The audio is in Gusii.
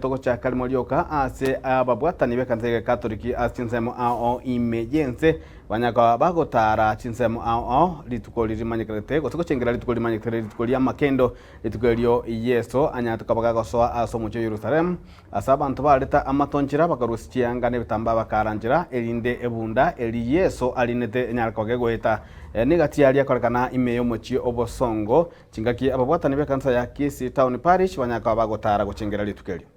Togochaka rimo rioka ase ababwatani b'ekanisa y'Egekatoliki ase chinsemo ao ao ime y'ense, banyaka bagotara chinsemo ao ao rituko riria rimanyekanete, gose gochengera rituko rimanyekete rituko ri'amakendo, rituko erio Yeso anyarete koba gagosoa ase omochie o Yerusalemu. Ase abanto bareta amatonchera, bakarusia chianga na ebitambaa bakaranchera, erinde ebunda eria Yeso arinete enyare koba gegoeta. Nigo tiaria korekana ime y'omochie obosongo, Chingaki ababwatani b'ekanisa ya Kisii Town Parish banyare koba bagotara gochengera rituko erio.